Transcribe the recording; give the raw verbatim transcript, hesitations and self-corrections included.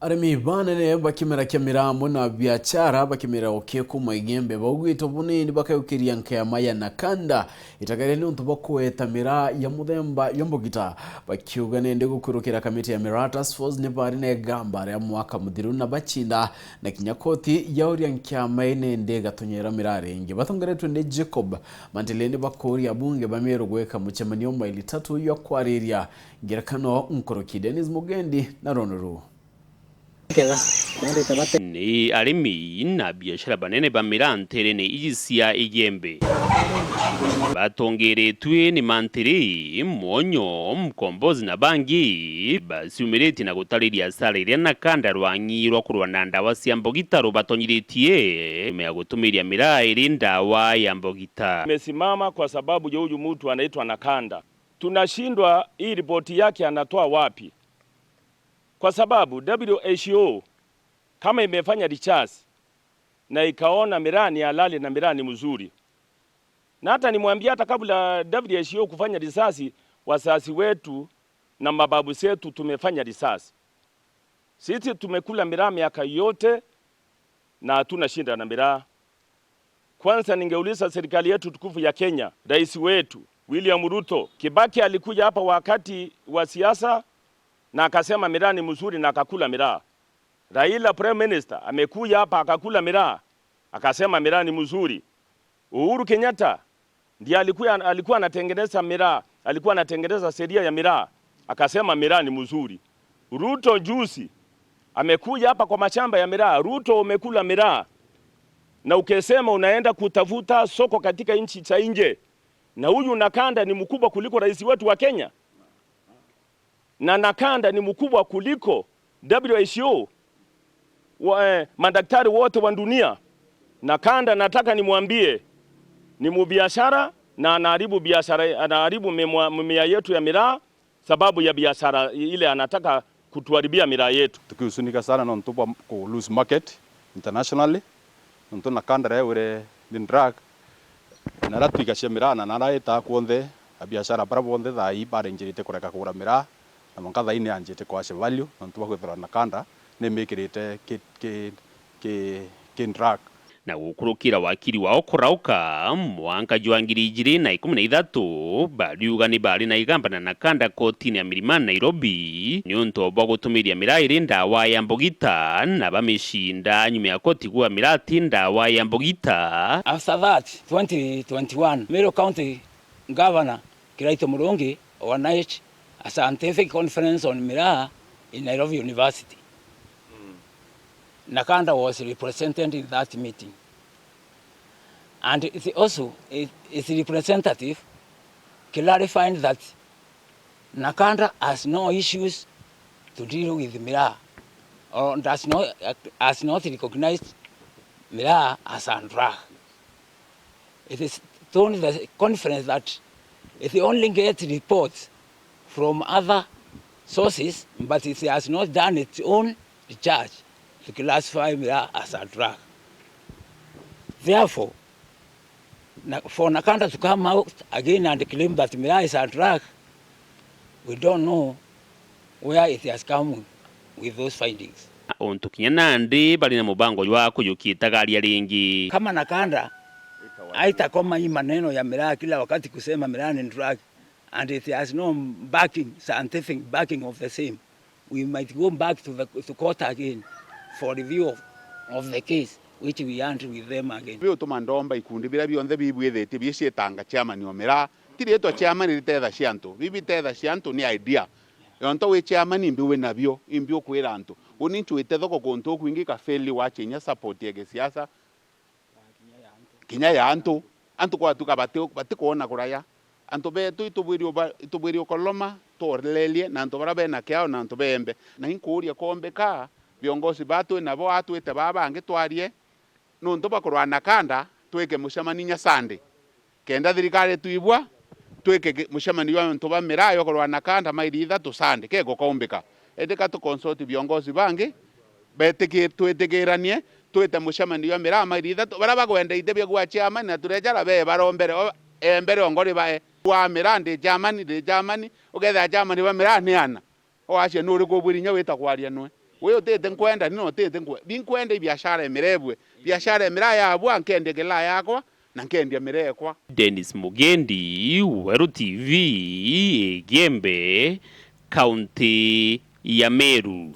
Arimi banene ba kimera kia miraa amwe na biachara ba kimera kia kuma Igembe baugitwe bunini bakayukiria nkeama ya Nakanda itagaria niuntu bwa kueta miraa ya muthemba ya mbugita, bakiuga nindi gukurukira kamiti ya miraa task force ni bari na igamba ria mwaka muthiru na bacinda na kinya koti yauria nkeama ii nindi igatonyera miraa ringi. Batongeretwe ni Jacob Mantili ni bakuria abunge ba Meru gwika mucemanio maili tatu jwa kwariria ngerekano nkuruki. Dennis Mugendi na rono ruu. Ni arimi na biashara banene ba miraa nteerene iji cia Igembe batongeretue ni Mantili, Mwonyo, Mkombozi na bangi baciumiritie na gutariria asara iria Nakanda rwang'i rwa kurwa na ndawa cia mbugita rubatonyiritie nyuma ya gutumiria miraa iri ndawa ya mbugita. Tumesimama kwa sababu ya huyu mtu anaitwa Nakanda. Tunashindwa hii ripoti yake anatoa wapi? Kwa sababu W H O kama imefanya research na ikaona miraa ni halali na miraa ni mzuri. Na hata nimwambie, hata kabla W H O kufanya research, wazazi wetu na mababu zetu tumefanya research. Sisi tumekula miraa miaka yote na hatuna shida na miraa. Kwanza ningeuliza serikali yetu tukufu ya Kenya, rais wetu William Ruto, Kibaki alikuja hapa wakati wa siasa na akasema miraa ni mzuri na akakula miraa. Raila Prime Minister amekuja hapa akakula miraa, akasema miraa ni mzuri. Uhuru Kenyatta ndiye alikuwa, alikuwa anatengeneza miraa, alikuwa anatengeneza sheria ya miraa, akasema miraa ni mzuri. Ruto juzi amekuja hapa kwa mashamba ya miraa. Ruto, umekula miraa na ukesema unaenda kutafuta soko katika nchi za nje, na huyu Nakanda ni mkubwa kuliko rais wetu wa Kenya, na Nakanda ni mkubwa kuliko W H O, wa, eh, madaktari wote wa dunia. Nakanda, nataka nimwambie, ni mubiashara na anaharibu biashara, anaharibu mimwa-, mimea yetu ya miraa sababu ya biashara ile anataka kutuharibia miraa yetu. Tukihusunika sana nontu bwa ku lose market internationally, nontu Nakanda riria augire ni drug, na aria twigacia miraa na naria itaga kwonthe, abiashara baria bonthe thaa ii barenjirite kureka kugura miraa, na mwanka thaa ii ni anjite kwasha value, nontu bwa kwithirwa Nakanda ni mikirite ki, ki, ki, ki drug. Na gukurukira wakiri wao kurauka, mwanka jwa ngiri ijiri na ikumi na ithatu, bariuga ni bari na igamba na Nakanda kotini ya Milimani Nairobi, niuntu bwa gutumiria miraa iri ndawa ya mbugita, na bamicinda nyuma ya koti kuuga miraa ti ndawa ya mbugita. After that, twenty twenty-one, Meru County Governor Kiraitu Murungi organized a scientific conference on miraa in Nairobi University. Nakanda was represented in that meeting. And it also, it, its representative clarified that Nakanda has no issues to deal with miraa, or does not, has not recognized miraa as a drug. It is told the conference that it only gets reports from other sources, but it has not done its own research to classify miraa as a drug. Therefore, na, for Nakanda to come out again and claim that miraa is a drug, we don't know where it has come with those findings. Untu kinya nandi bari na mubango jwa kujukia itagaria ringi. Kama Nakanda aitakoma hii maneno ya miraa kila wakati kusema miraa ni drug, and it has no backing, scientific backing of the same, we might go back to the, to court again for review of, of the case which we aren't with them again. Biu utuma ndomba ikundi biria bionthe bibwithitie biciitanga chairman o miraa. Ti riitwa chairman ritethacia antu. Bibi bitethacia antu ni idea. Yonto wi chairman, imbi wi nabio, imbi ukwira antu. Uni nchwite thoko kuntu ukwingi kafeli wachinya support ya gisiasa. Kinya ya antu, antu kwatuka bati, batikwona kuraya. Antu betu itubwiri uba-, itubwiri ukoloma, tuolelie na antu baria bena kiao na antu beembe. Na inkuuria kwombeka, viongozi baa twi nabo atwite baa bangi twarie, nuntu bwa kurwa Nakanda, twike mucemani nya Sunday. Kenda thirikari twibua, twike ki-, mucemani jwa antu ba miraa jwa kurwa Nakanda maili ithatu Sunday, ke gukaumbika. Indi ka tu consult viongozi bangi, betiki-, twitikiranie, twite mucemani jwa miraa maili ithatu, baria bagwenda ite bia gwa chairman na turejara bee barombere, o, e mbere o ngori bae. Wa miraa ndi chairman, ndi chairman, ukethira chairman ba miraa ni ana. Wacia nuriku ubwiri inya wita kwaria nwe? Wi utiti nkwenda, ni no utiti nkwe-, binkwenda ibiashara imirebwe. Biashara imira yabwa, nkendia gilaa yakwa, na nkendia mirekwa. Dennis Mugendi, Weru T V, Igembe, kaunti ya Meru.